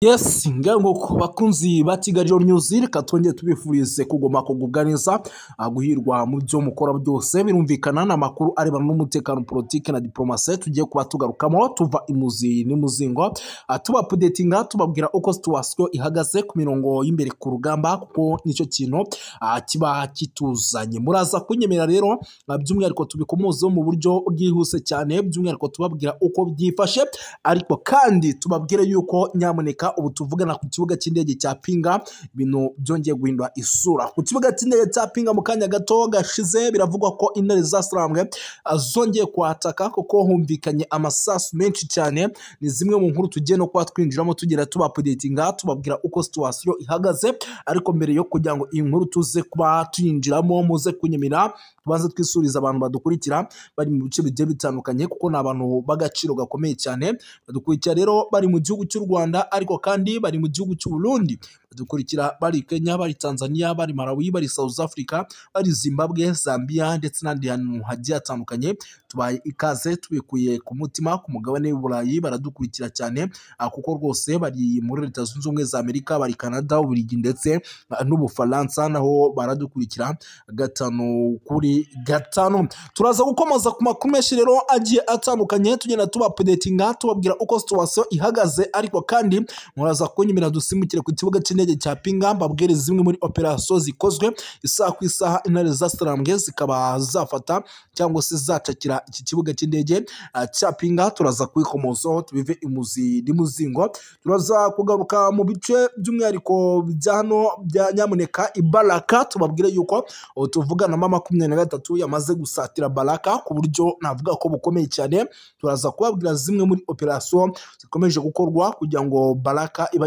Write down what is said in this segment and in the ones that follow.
Yes, ngaho bakunzi ba Kigali News, reka twongere tubifurize kuguma kugubwa neza, guhirwa mu byo mukora byose. Birumvikana n'amakuru arebana n'umutekano, politike na diplomasi tugiye kuba tugarukamo tuva imuzi n'imuzingo, tuba updatinga, tubabwira uko situation ihagaze ku mirongo y'imbere ku rugamba, kuko nicyo kintu kiba kituzanye. Muraza kunyemera rero, by'umwihariko tubikomozeho mu buryo bwihuse cyane, by'umwihariko tubabwira uko byifashe, ariko kandi tubabwire yuko nyamuneka ubu tuvugana ku kibuga cy'indege cya Pinga ibintu byongeye guhindura isura. Ku kibuga cy'indege cya Pinga mu kanya gato gashize biravugwa ko intare zasarambwe zongeye kuhataka, kuko humvikanye amasasu menshi cyane. Ni zimwe mu nkuru tugiye no kuba twinjiramo tugera tubaupdatinga, tubabwira uko situation ihagaze. Ariko mbere yo kugira ngo iyi nkuru tuze kuba tuyinjiramo, muze kunyemera tubanze twisuriza abantu badukurikira bari mu bice bigiye bitandukanye, kuko ni abantu b'agaciro gakomeye cyane badukurikira rero bari mu gihugu cy'u Rwanda, ariko kandi bari mu gihugu cy'u Burundi, badukurikira bari Kenya, bari Tanzania, bari Malawi, bari South Africa, bari Zimbabwe, Zambia ndetse n'ahandi hantu hagiye hatandukanye. Tubaye ikaze tubikuye ku mutima. Ku mugabane w'i Burayi baradukurikira cyane, kuko rwose bari muri Leta Zunze Ubumwe za Amerika, bari Canada, Ububiligi ndetse n'Ubufaransa, naho baradukurikira 5 kuri 5. Turaza gukomoza ku makuru menshi rero agiye atandukanye, tugenda tubaupdatinga, tubabwira uko situation ihagaze. Ariko kandi muraza kunyemera dusimukire ku kibuga cy'indege cya Pinga, mbabwire zimwe muri operation zikozwe isaha ku isaha, intare zasarambwe zikaba zafata cyangwa se zacakira iki kibuga cy'indege cya Pinga. Turaza kubikomozaho tubive imuzi n'imuzingo. Turaza kugaruka mu bice by'umwihariko bya hano bya nyamuneka Ibaraka, tubabwire yuko tuvugana na 23 yamaze gusatira Baraka ku buryo navuga ko bukomeye cyane. Turaza kubabwira zimwe muri operation zikomeje gukorwa kugira ngo Baraka iba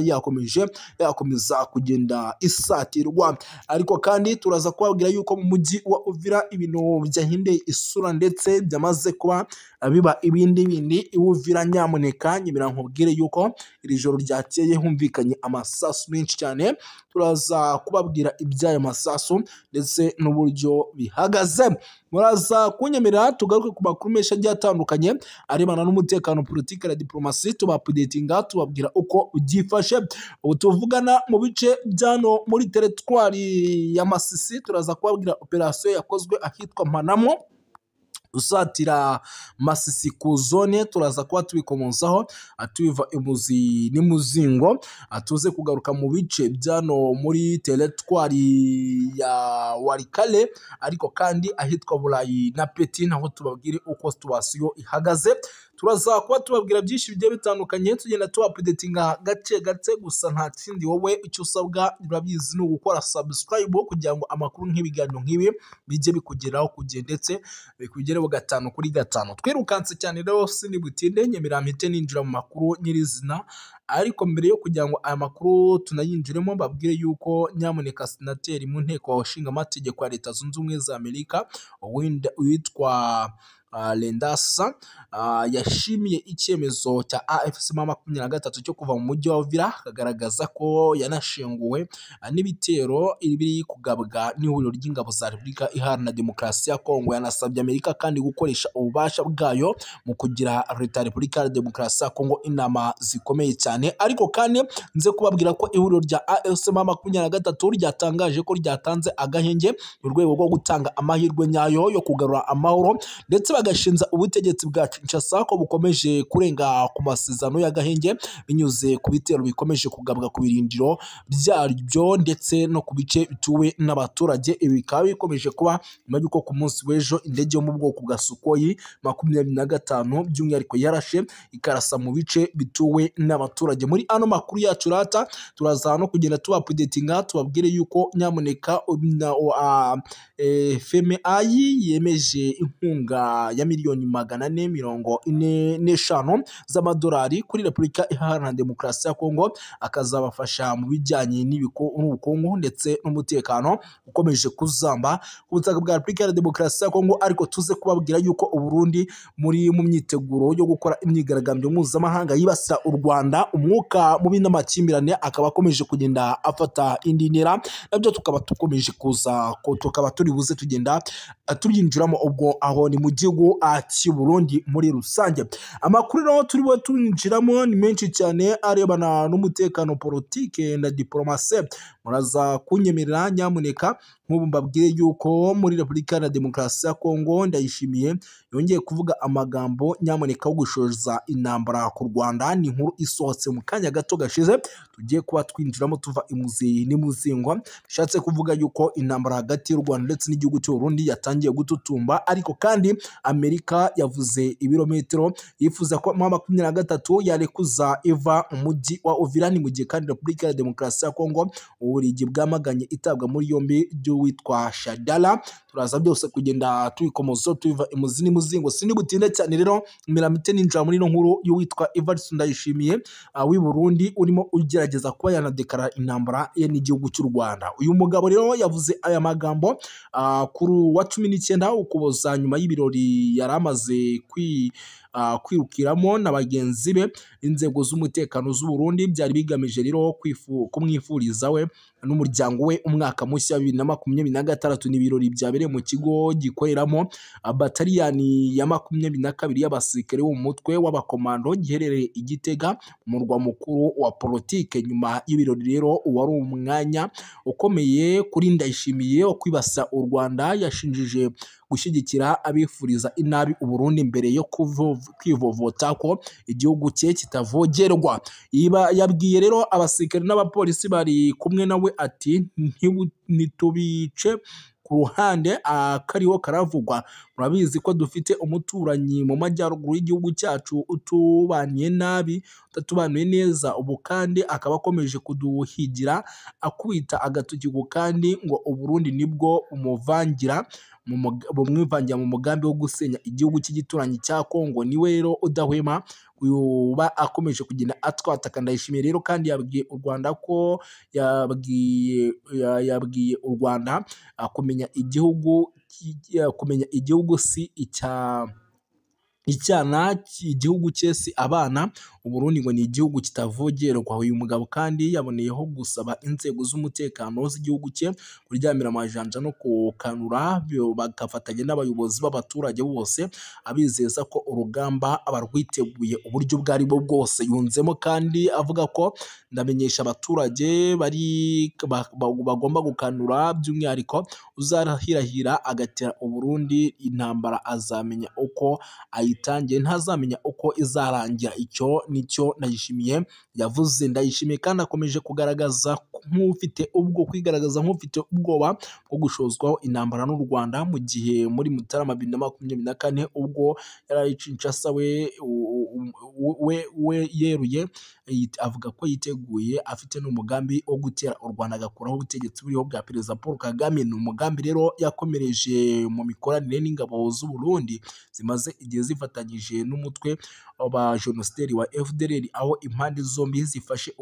yakomeza kugenda isatirwa. Ariko kandi turaza kubabwira yuko mu mujyi wa Uvira ibintu byahindeye isura ndetse byamaze kuba biba ibindi bindi. Uvira nyamuneka nyemera nkubwire yuko iri joro ryakeye humvikanye amasasu menshi cyane. Turaza kubabwira iby'ayo masasu ndetse n'uburyo bihagaze. Muraza kunyemerera tugaruke ku makuru menshi agiye atandukanye arebana n'umutekano, politike na diplomasi, tubaupdatinga, tubabwira uko byifashe. Ubu tuvugana mu bice byano muri teritwari ya Masisi, turaza kubabwira operation yakozwe ahitwa Mpanamo usatira Masisi ku zone. Turaza kuba tubikomozaho tubiva imuzi n'imuzingo. Tuze kugaruka mu bice byano muri teritwari ya Walikale, ariko kandi ahitwa Burayi na Peti naho tubabwire uko situation ihagaze. Turaza kuba tubabwira byinshi bigiye bitandukanye, tugenda tubaupdatinga gake gake. Gusa nta kindi, wowe icyo usabwa urabizi ni ugukora subscribe kugira ngo amakuru nk'ibiganiro nk'ibi bijye bikugeraho ku gihe ndetse bikugereho 5 kuri 5. Twirukanse cyane rero sindi butinde, nyemera mpite ninjira mu makuru nyirizina. Ariko mbere yo kugira ngo aya makuru tunayinjiremo, mbabwire yuko nyamuneka senateri mu nteko nshinga amategeko ya Leta Zunze Ubumwe za Amerika witwa Lendasa yashimiye icyemezo cya AFC 23 cyo kuva mu mujyi wa Uvira, akagaragaza ko yanashenguwe n'ibitero biri kugabwa n'ihuriro ry'ingabo za Repubulika Iharanira Demokarasi ya Kongo. Yanasabye Amerika kandi gukoresha ububasha bwayo mu kugira Leta ya Repubulika Iharanira Demokarasi ya Kongo inama zikomeye cyane. Ariko kandi nze kubabwira ko ihuriro rya AFC 23 ryatangaje ko ryatanze agahenge mu rwego rwo gutanga amahirwe nyayo yo kugarura amahoro, ndetse bagashinza ubutegetsi bwa Kinshasa ko bukomeje kurenga ku masezerano y'agahenge binyuze ku bitero bikomeje kugabwa ku birindiro byaryo ndetse no ku bice bituwe n'abaturage. Ibi bikaba bikomeje kuba nyuma y'uko ku munsi w'ejo indege yo mu bwoko bwa Sukhoi 25 by'umwihariko yarashe ikarasa mu bice bituwe n'abaturage. Muri ano makuru yacu rata turaza no kugenda tubaupdatinga, tubabwire yuko nyamuneka FMI yemeje inkunga ya miliyoni 445 z'amadolari kuri Repubulika Iharanira Demokarasi ya Kongo, akazabafasha mu bijyanye n'ubukungu ndetse n'umutekano ukomeje kuzamba ku butaka bwa Repubulika Iharanira Demokarasi ya Kongo. Ariko tuze kubabwira yuko Uburundi muri mu myiteguro yo gukora imyigaragambyo mpuzamahanga yibasira u Rwanda, umwuka mubi n'amakimbirane akaba akomeje kugenda afata indi ntera, nabyo tukaba tukomeje kuza, tukaba turi buze tugenda tubyinjiramo. Ubwo aho ni mu gihugu n'igihugu cy'u Burundi muri rusange. Amakuru rero turibo tuninjiramo ni menshi cyane arebana n'umutekano, politike na diplomasi. Muraza kunyemerera nyamuneka nk'ubu mbabwire yuko muri Repubulika ya Demokarasi ya Kongo Ndayishimiye yongeye kuvuga amagambo nyamuneka wo gushoza intambara ku Rwanda. Ni inkuru isohotse mu kanya gato gashize tugiye kuba twinjiramo tuva imuzi n'imuzingo. Bishatse kuvuga yuko intambara hagati y'u Rwanda ndetse n'igihugu cy'u Burundi yatangiye gututumba, ariko kandi Amerika yavuze ibirometero yifuza ko mu 23 yarekuza iva umujyi wa Uvira. Ni mu gihe kandi Repubulika ya Demokarasi ya Kongo Ububiligi bwamaganye itabwa muri yombi ry'uwitwa Shadala. Turaza byose kugenda tubikomozo tubiva imuzi n'imuzingo. Sinibutinde cyane rero miramite ninjira muri ino nkuru y'uwitwa Evariste Ndayishimiye w'i Burundi urimo ugerageza kuba yanadekara intambara ye n'igihugu cy'u Rwanda. Uyu mugabo rero yavuze aya magambo kuri wa 19 Ukuboza nyuma y'ibirori yari amaze kwirukiramo na bagenzi be inzego z'umutekano z'u Burundi byari bigamije rero kumwifuriza we n'umuryango we umwaka mushya 2026. Ni ibirori byabereye mu kigo gikoreramo bataliyani ya 22 y'abasirikare bo mu mutwe w'abakomando giherereye i Gitega, umurwa mukuru wa politike. Nyuma y'ibirori rero wari umwanya ukomeye kuri Ndayishimiye wo kwibasa u Rwanda, yashinjije gushyigikira abifuriza inabi u Burundi mbere yo kwivovota ko igihugu cye kitavogerwa. Yabwiye rero abasirikare n'abapolisi bari kumwe nawe ati ntitubice ku ruhande akariho karavugwa, murabizi ko dufite umuturanyi mu majyaruguru y'igihugu cyacu utubaniye nabi, utatubaniye neza, ubu kandi akaba akomeje kuduhigira akubita agatoki ku kandi ngo Uburundi nibwo umuvangira bumwivangira mu mugambi wo gusenya igihugu cy'igituranyi cya Kongo. Niwe rero udahwema uba akomeje kugenda atwataka. Ndayishimiye rero kandi yabwiye u Rwanda ko yabwiye u Rwanda kumenya igihugu, kumenya igihugu si icyana, igihugu cye si abana. Uburundi ngo ni igihugu kitavogerwa. Uyu mugabo kandi yaboneyeho gusaba inzego z'umutekano z'igihugu cye kuryamira amajanja no kukanura, bagafatanya n'abayobozi b'abaturage bose, abizeza ko urugamba abarwiteguye uburyo ubwo ari bwo bwose. Yunzemo kandi avuga ko ndamenyesha abaturage bari bagomba gukanura, by'umwihariko uzarahirahira agatera Uburundi intambara azamenya uko ayitangiye, ntazamenya uko izarangira. Icyo nicyo Ndayishimiye yavuze. Ndayishimiye kandi akomeje kugaragaza nk'ufite ubwo kwigaragaza nk'ufite ubwoba bwo gushozwaho intambara n'u Rwanda, mu gihe muri Mutarama 2024 ubwo yari Kinshasa we yeruye avuga ko yiteguye afite n'umugambi wo gutera u Rwanda agakuraho ubutegetsi buriho bwa Perezida Paul Kagame. Ni umugambi rero yakomereje mu mikoranire n'ingabo z'u Burundi zimaze igihe zifatanyije n'umutwe wa jenosideri wa FDLR, aho impande zombi zifashe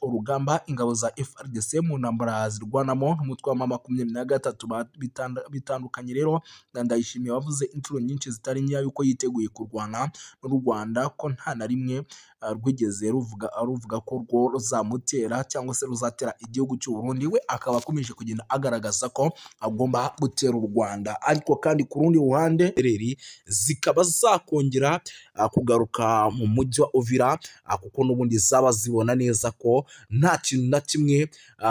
urugamba ingabo za FARDC mu ntambara zirwanamo n'umutwe wa M23. Bitandukanye rero na Ndayishimiye wavuze inshuro nyinshi zitari nkeya yuko yiteguye kurwana n'u Rwanda, ko nta na rimwe rwigeze ruvuga ko rwo ruzamutera cyangwa se ruzatera igihugu cy'u Burundi. We akaba akomeje kugenda agaragaza ko agomba gutera u Rwanda. Ariko kandi ku rundi ruhande zikaba zakongera kugaruka mu mujyi wa Uvira, kuko n'ubundi zaba zibona neza ko nta kintu na kimwe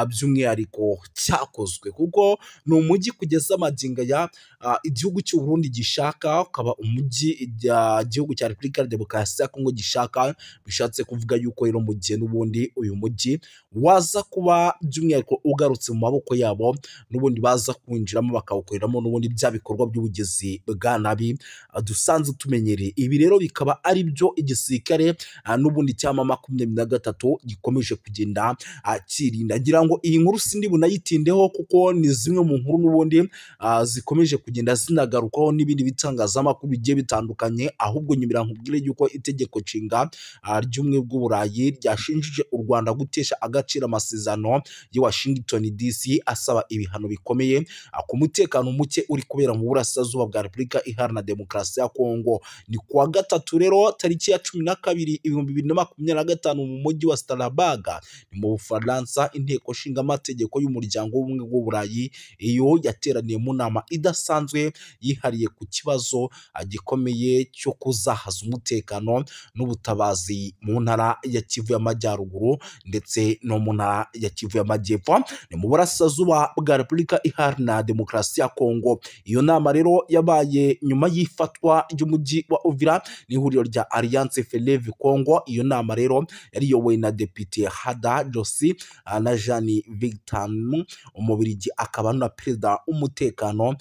by'umwihariko cyakozwe, kuko ni umujyi kugeza magingo ya igihugu cy'u Burundi gishaka, ukaba umujyi igihugu cya Repubulika ya Demokarasi ya Kongo gishaka. Bishatse kuvuga yuko rero mu gihe n'ubundi uyu mujyi waza kuba by'umwihariko ugarutse mu maboko yabo, n'ubundi baza kwinjiramo bakawukoreramo n'ubundi bya bikorwa by'ubugizi bwa nabi dusanzwe tumenyereye. Ibi rero bikaba ari byo igisirikare n'ubundi cya M23 gikomeje kugenda kirinda. Ngira ngo iyi nkuru sindi bunayitindeho kuko ni zimwe mu nkuru n'ubundi zikomeje kugenda zinagarukaho n'ibindi bitangazamakuru bigiye bitandukanye. Ahubwo nyibira nkubwire yuko itegeko nshinga ry'ubumwe bw'Uburayi ryashinjije u Rwanda gutesha agaciro amasezerano ya Washington DC asaba ibihano bikomeye ku mutekano muke uri kubera mu burasirazuba bwa Repubulika Iharanira Demokarasi ya Kongo. Ni kuwa gatatu rero tariki ya 12 2025 mu mujyi wa Strasbourg ni mu Bufaransa, inteko nshingamategeko y'umuryango w'ubumwe bw'Uburayi iyo yateraniye mu nama idasanzwe yihariye ku kibazo gikomeye cyo kuzahaza umutekano n'ubutabazi mu ntara ya Kivu y'Amajyaruguru ndetse no mu ntara ya Kivu y'Amajyepfo, ni mu burasirazuba bwa Repubulika Iharanira Demokarasi ya Kongo. Iyo nama rero yabaye nyuma y'ifatwa ry'umujyi wa Uvira n'ihuriro rya Alliance Fleuve Congo. Iyo nama rero yari iyobowe na Depite Hada Josi na Jeanne Victor, Umubirigi akaba na perezida w'umutekano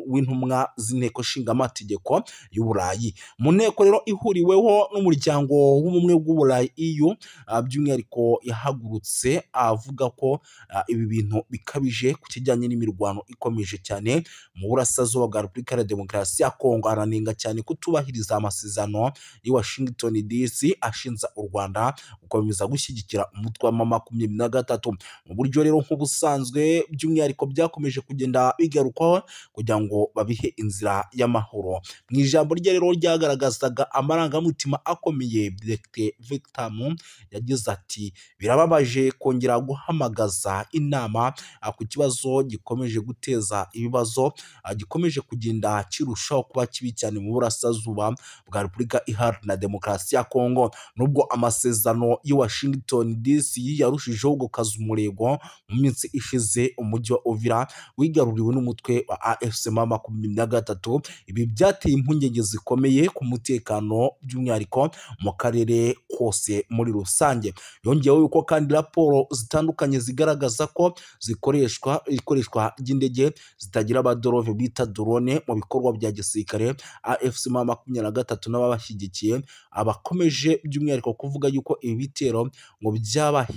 w'intumwa z'inteko nshingamategeko y'Uburayi. Mu nteko rero ihuriweho n'umuryango w'ubumwe bw'Uburayi EU, by'umwihariko yahagurutse avuga ko ibi bintu bikabije ku kijyanye n'imirwano ikomeje cyane mu burasirazuba bwa Repubulika ya Demokarasi ya Kongo. Aranenga cyane kutubahiriza amasezerano y'i Washington DC ashinja u Rwanda gukomeza gushyigikira umutwe wa M23 mu buryo rero nk'ubusanzwe, by'umwihariko byakomeje kugenda bigarukwaho kugira ngo babihe inzira y'amahoro. Mu ijambo rye rero ryagaragazaga amarangamutima akomeye, Dr Victor yagize ati: "Birababaje kongera guhamagaza inama ku kibazo gikomeje guteza ibibazo, gikomeje kugenda kirushaho kuba kibi cyane mu burasirazuba bwa Repubulika Iharanira Demokarasi ya Kongo." Nubwo amasezerano y'i Washington DC yarushijeho gukaza umurego, mu minsi ishize umujyi wa Uvira wigaruriwe n'umutwe wa AFC M23. Ibi byateye impungenge zikomeye ku mutekano, by'umwihariko mu karere kose muri rusange. Yongeyeho yuko kandi raporo zitandukanye zigaragaza ko zikoreshwa ikoreshwa ry'indege zitagira abaderove bita drone mu bikorwa bya gisirikare. AFC M23 n'ababashyigikiye abakomeje by'umwihariko kuvuga yuko ibi bitero ngo byaba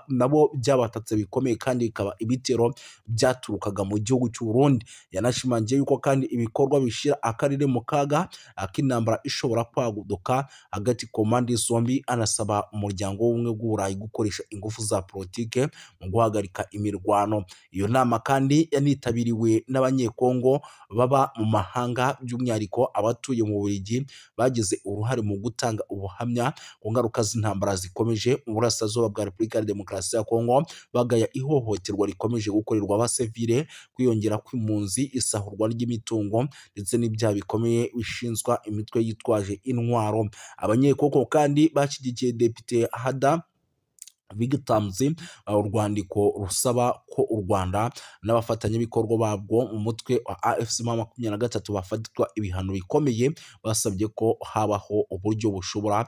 nabo byabatatse bikomeye, kandi bikaba ibitero byaturukaga mu gihugu cy'u Burundi. Yanashimangiye yuko kandi ibikorwa bishyira akarere mu kaga k'intambara ishobora kwaduka hagati ku mpande zombi, anasaba umuryango w'ubumwe bw'Uburayi gukoresha ingufu za politike mu guhagarika imirwano. Iyo nama kandi yanitabiriwe n'Abanyekongo baba mu mahanga, by'umwihariko abatuye mu Bubiligi, bagize uruhare mu gutanga ubuhamya ku ngaruka z'intambara zikomeje mu burasirazuba bwa Repubulika ya Demokarasi ya Kongo, bagaya ihohoterwa rikomeje gukorerwa abasivile, kwiyongera kw'impunzi, isahurwa ry'imitungo ndetse n'ibyaha bikomeye bishinzwa imitwe yitwaje intwaro. Abanyekongo kandi bashyigikiye Depite Hada Vigtamzi urwandiko rusaba ko u Rwanda n'abafatanyabikorwa babwo mu mutwe wa AFC M23 bafatirwa ibihano bikomeye. Basabye ko habaho uburyo bushobora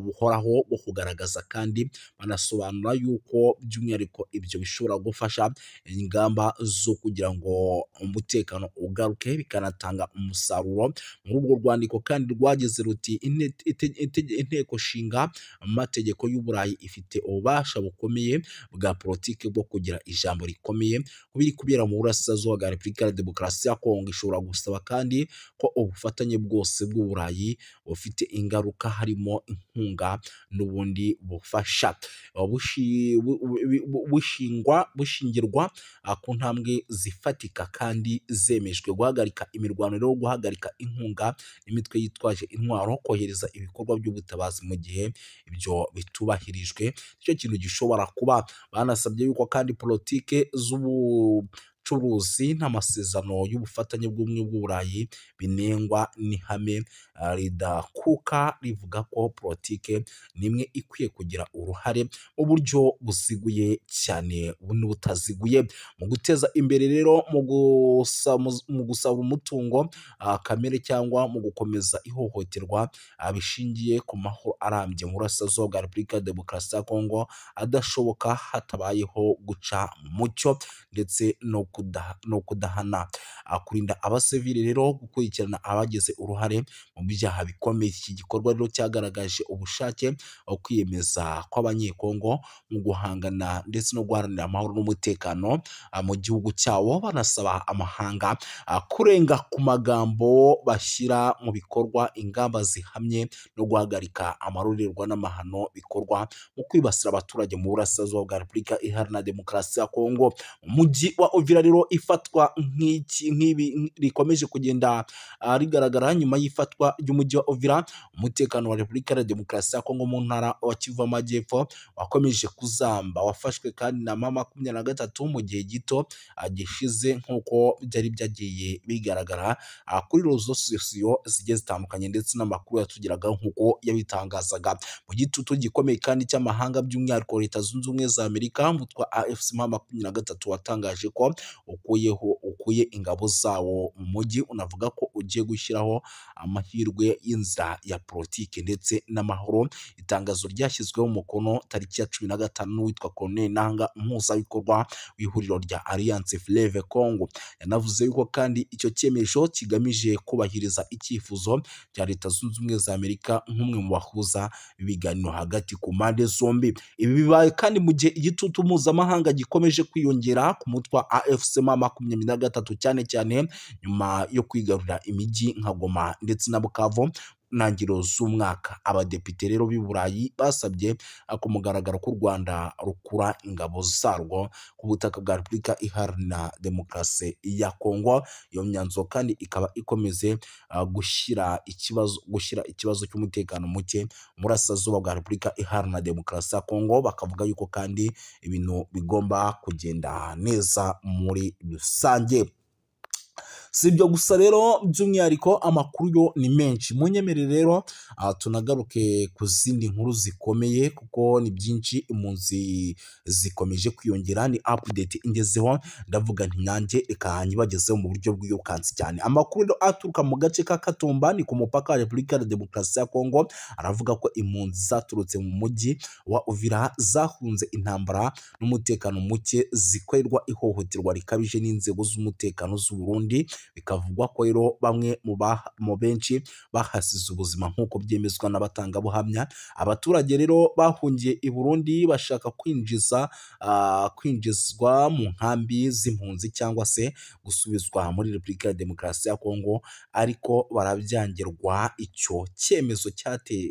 buhoraho bwo kugaragaza, kandi banasobanura yuko by'umwihariko ibyo bishobora gufasha ingamba zo kugira ngo umutekano ugaruke, bikanatanga umusaruro. Muri urwo rwandiko kandi rwagize ruti: "Inteko nshinga amategeko y'Uburayi ifite ububasha bukomeye bwa politiki bwo kugira ijambo rikomeye ku biri kubera mu burasirazuba bwa Repubulika ya Demokarasi ya Kongo. Ishobora gusaba kandi ko ubufatanye bwose bw'Uburayi bufite ingaruka, harimo inkunga n'ubundi bufasha, bushingirwa ku ntambwe zifatika kandi zemejwe: guhagarika imirwano rero, guhagarika inkunga n'imitwe yitwaje intwaro, kohereza ibikorwa by'ubutabazi. Mu gihe ibyo bitubahirijwe, nicyo kintu gishobora kuba." Banasabye yuko kandi politike z'ubucuruzi n'amasezerano y'ubufatanye bw'ubumwe bw'Uburayi binengwa n'ihame ridakuka rivuga ko politike nimwe ikwiye kugira uruhare mu buryo buziguye cyane n'ubutaziguye mu guteza imbere rero mu gusaba umutungo kamere cyangwa mu gukomeza ihohoterwa bishingiye ku mahoro arambye mu burasirazuba bwa Repubulika ya Demokarasi ya Kongo adashoboka hatabayeho guca mu mucyo ndetse no no kudahana, kurinda abasivili rero, gukurikirana abagize uruhare mu byaha bikomeye. Iki gikorwa rero cyagaragaje ubushake, kwiyemeza kw'Abanyekongo mu guhangana ndetse no guharanira amahoro n'umutekano mu gihugu cyabo, banasaba amahanga kurenga ku magambo bashyira mu bikorwa ingamba zihamye no guhagarika amarorerwa n'amahano bikorwa mu kwibasira abaturage mu burasirazuba bwa Repubulika Iharanira Demokarasi ya Kongo. Umujyi wa Uvira rero ifatwa nk'iki nk'ibi rikomeje kugenda rigaragara nyuma y'ifatwa ry'umujyi wa Uvira. Umutekano wa Repubulika Iharanira Demokarasi ya Kongo mu ntara wa Kivu Amajyepfo wakomeje kuzamba, wafashwe kandi na M23 mu gihe gito gishize nk'uko byari byagiye bigaragara kuri rezo sosiyo zigiye zitandukanye ndetse n'amakuru yatugeraga nk'uko yabitangazaga. Mu gitutu gikomeye kandi cy'amahanga, by'umwihariko Leta Zunze Ubumwe za Amerika, umutwe wa AFC M23 watangaje ko ukuye ingabo zawo mu mujyi, unavuga ko ugiye gushyiraho amahirwe y'inzira ya politiki ndetse n'amahoro. Itangazo ryashyizweho umukono tariki ya 15 n'uwitwa Colonel Nanga, umuhuzabikorwa w'ihuriro rya Alliance Fleuve Congo. Yanavuze yuko kandi icyo cyemezo kigamije kubahiriza icyifuzo cya Leta Zunze Ubumwe za Amerika nk'umwe mu bahuza ibiganiro hagati ku mpande zombi. Ibi bibaye kandi mu gihe igitutu mpuzamahanga gikomeje kwiyongera ku mutwe wa AFC M23, cyane cyane nyuma yo kwigarurira imijyi nka Goma ndetse na Bukavu ntangiriro z'umwaka. Abadepite rero b'i Burayi basabye ku mugaragaro ko u Rwanda rukura ingabo zarwo ku butaka bwa Repubulika Iharanira Demokarasi ya Kongo. Iyo myanzuro kandi ikaba ikomeze gushyira ikibazo cy'umutekano muke mu burasirazuba bwa Repubulika Iharanira Demokarasi ya Kongo, bakavuga yuko kandi ibintu bigomba kugenda neza muri rusange. Si ibyo gusa rero, by'umwihariko amakuru yo ni menshi. Munyemerere rero tunagaruke ku zindi nkuru zikomeye kuko ni byinshi, impunzi zikomeje kwiyongera. Ni update ingezeho, ndavuga nti nanjye reka nyibagezeho mu buryo bw'iyokansi cyane. Amakuru rero aturuka mu gace ka Katumba, ni ku mupaka wa Repubulika ya Demokarasi ya Kongo, aravuga ko impunzi zaturutse mu mujyi wa Uvira zahunze intambara n'umutekano muke, zikorerwa ihohoterwa rikabije n'inzego z'umutekano z'u Burundi. Bikavugwa ko rero bamwe mu benshi bahasize ubuzima nk'uko byemezwa n'abatangabuhamya. Abaturage rero bahungiye i Burundi bashaka kwinjizwa mu nkambi z'impunzi cyangwa se gusubizwa muri Repubulika ya Demokarasi ya Kongo, ariko barabyangirwa. Icyo cyemezo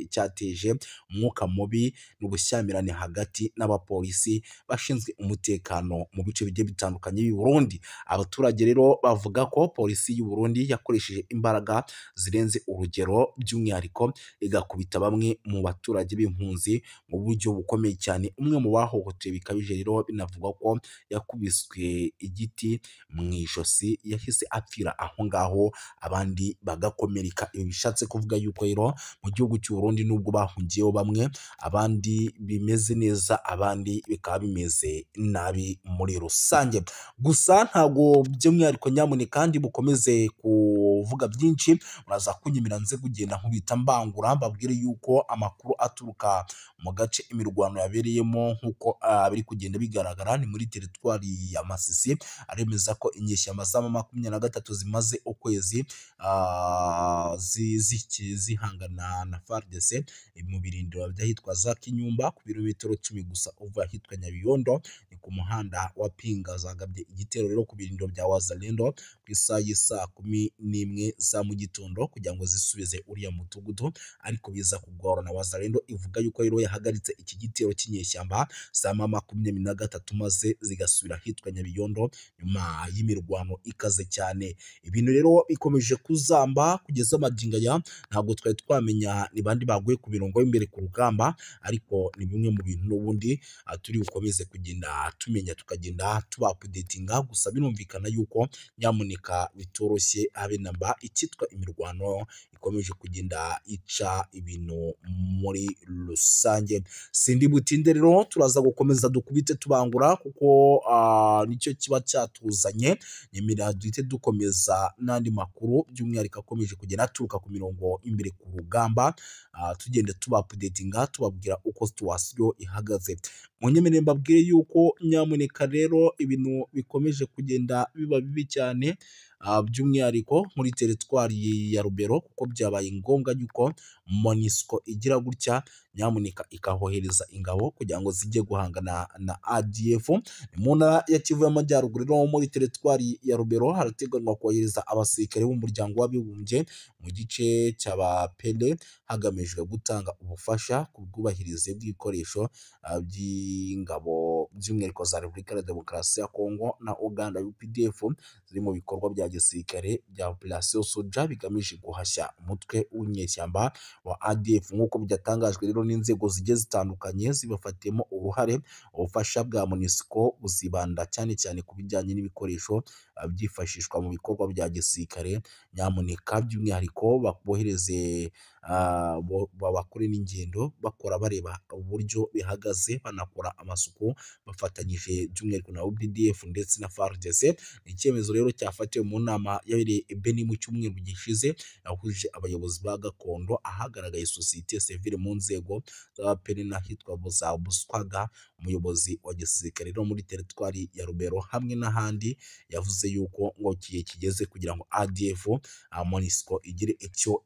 cyateje umwuka mubi n'ubushyamirane hagati n'abapolisi bashinzwe umutekano mu bice bigiye bitandukanye by'i Burundi. Abaturage rero bavuga ko polisi y'u Burundi yakoresheje imbaraga zirenze urugero, by'umwihariko igakubita bamwe mu baturage b'impunzi mu buryo bukomeye cyane. Umwe mu bahohotewe bikabije rero binavugwa ko yakubiswe igiti mu ijosi, yahise apfira aho ngaho, abandi bagakomereka. Ibi bishatse kuvuga yuko rero mu gihugu cy'u Burundi nubwo bahungiyeho bamwe, abandi bimeze neza, abandi bikaba bimeze nabi muri rusange. Gusa ntabwo by'umwihariko nyamuneka kandi bukomeze kuvuga byinshi, muraza kunyemera nze kugenda nkubita mbangura mbabwire yuko amakuru aturuka mu gace imirwano yabereyemo nk'uko biri kugenda bigaragara ni muri teritwari ya Masisi, aremeza ko inyeshyamba za M23 zimaze ukwezi zihangana na FARDC mu birindiro by'ahitwa za Kinyumba ku birometero 10 gusa uva ahitwa Nyabiyondo, ni ku muhanda wa Pinga. Zagabye igitero rero ku birindiro bya Wazalendo ku isaha y'isaa 11 za mu gitondo kugira ngo zisubize uriya mudugudu, ariko biza kugorana. Wazalendo ivuga yuko rero yahagaritse iki gitero cy'inyeshyamba za M23 maze zigasubira ahitwa Nyabiyondo nyuma y'imirwano ikaze cyane. Ibintu rero bikomeje kuzamba kugeza magingo aya, ntabwo twari twamenya ni bandi baguye ku mirongo y'imbere ku rugamba, ariko ni bimwe mu bintu n'ubundi turi bukomeze kugenda tumenya, tukagenda tuba updatinga. Gusa birumvikana yuko nyamuneka bitoroshye habe namba, icyitwa imirwano ikomeje kugenda ica ibintu muri rusange. Sindi butinde rero, turaza gukomeza dukubite tubangura kuko nicyo kiba cyatuzanye. Nyemerera duhite dukomeza n'andi makuru by'umwihariko akomeje kugenda aturuka ku mirongo imbere ku rugamba, tugenda tubaupdatinga tubabwira uko situation ihagaze. Munyemerere mbabwire yuko nyamuneka rero ibintu bikomeje kugenda biba bibi cyane, by'umwihariko muri teritwari ya Rubero, kuko byabaye ngombwa yuko MONUSCO igira gutya nyamuneka ikahohereza ingabo kugira ngo zijye guhangana na ADF. Ni mu ntara ya Kivu y'Amajyaruguru rero muri teritwari ya Rubero harateganywa kohereza abasirikare b'umuryango w'abibumbye mu gice cy'Abapele, hagamijwe gutanga ubufasha ku bwubahirize bw'ibikoresho by'ingabo by'umwihariko za Repubulika ya Demokarasi ya Kongo na Uganda UPDF ziri mu bikorwa bya gisirikare bya Operation Soja bigamije guhashya umutwe w'inyeshyamba wa ADF, nk'uko byatangajwe rero n'inzego zigiye zitandukanye zibafatiyemo uruhare. Ubufasha bwa MONUSCO buzibanda cyane cyane ku bijyanye n'ibikoresho byifashishwa mu bikorwa bya gisirikare, nyamuneka by'umwihariko bohereze bakore n'ingendo bakora bareba uburyo bihagaze, banakora amasuku bafatanyije by'umwihariko na UPDF ndetse na FARDC. Ni icyemezo rero cyafatiwe mu nama yabereye i Beni mu cyumweru gishize, yahuje abayobozi ba gakondo, ahagaragaye sosiyete sivile mu nzego z'abapene n'ahitwa za Buswaga. Umuyobozi wa gisirikare rero muri teritwari ya Rubero hamwe n'ahandi yavuze yuko ngo igihe kigeze kugira ngo ADF MONUSCO igire icyo